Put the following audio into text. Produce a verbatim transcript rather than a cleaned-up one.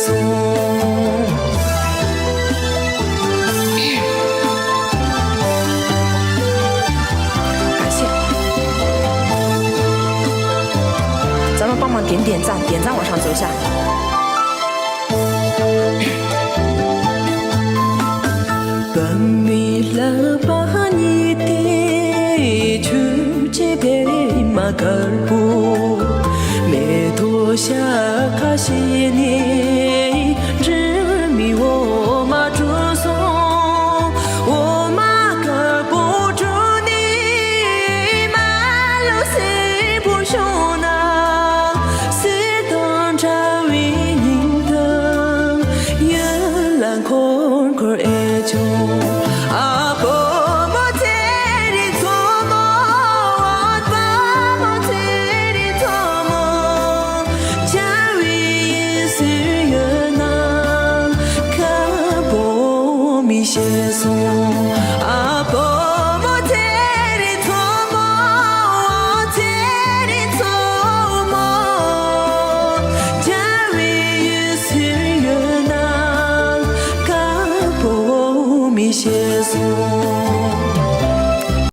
感谢。咱们帮忙点点赞，点赞往上走一下。 པདྨའི་ལག་པ་གཉིས་ཏེ་ཆུ་སྐྱེས་པདྨ་དཀར་པོ། མེ་ཏོག་ཞལ་ཁ་བཞད་ནས་འབྲུ་མའི་འོ་མ་སྤྲུལ་སོང་། འོ་མ་དཀར་པོ་སྤྲུལ་ནས་མ་ལུས་སེར་པོ་བྱུང་ན། གསེར་དང་འདྲ་བའི་སྙིང་གཏམ་ཡིད་ལ་འཁོར་འཁོར་ཨེ་བྱུང་། ཨ་བུ་མོ་ཚེ་རིང་མཚོ་མོ། ཨ་བུ་མོ་ཚེ་རིང་མཚོ་མོ། འཆར་བའི་ཡིད་སེར་ཡོད་ན། ཁ་བོ་མི་ཤེས་སོང་། ཨ་བུ་མོ་ཚེ་རིང་མཚོ་མོ། ཚེ་རིང་མཚོ་མོ། འཆར་བའི་ཡིད་སེར་ཡོད་ན། ཁ་བོ་མི་ཤེས་སོང་།